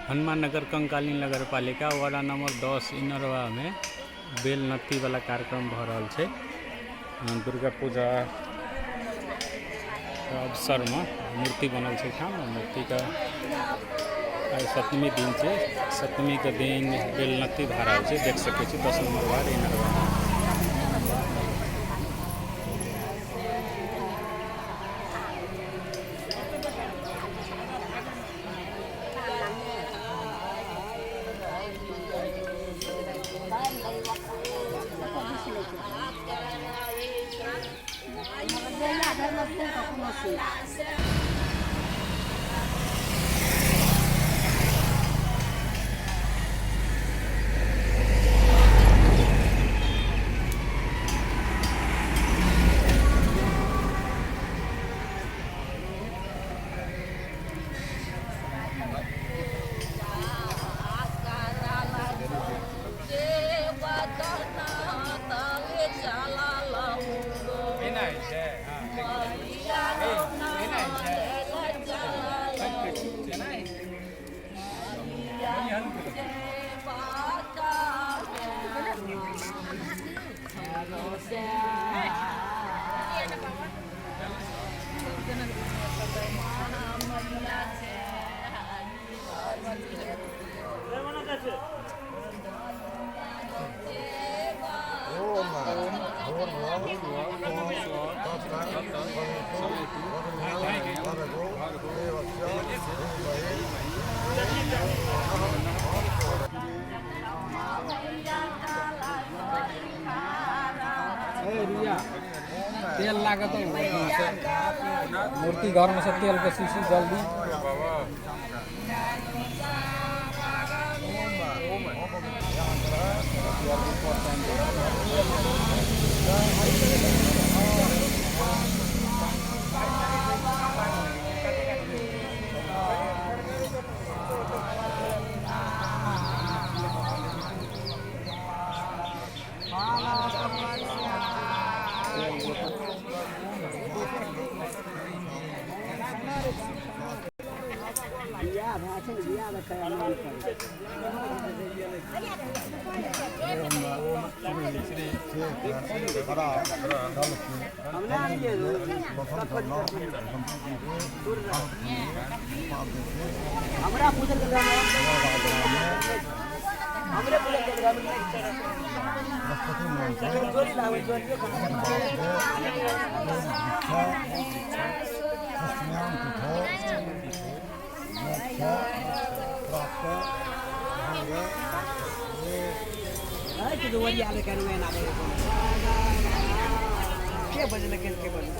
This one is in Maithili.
हनुमान नगर कंकाली नगर पालिका वार्ड नंबर 10 इनरवा में बेल नत्ती वाला कार्यक्रम भऽ रहल छै। दुर्गा पूजा के अवसर में मूर्ति बनल छै एहिठाम। मूर्ति के आइ सप्तमी दिन छै, सप्तमी के दिन बेल नत्ती भए रहल छै। देख सकै छी 10 नंबर वार्ड इनरवा में। तेल लागत मूर्ति घर में से तेल के शीशी जल्दी। बियाह भए छै ने, बियाह करै मन करै। हमरा पूजल के हमरे पूजल के जोड़ी लावे जोड़ियो। के बजल के बजल।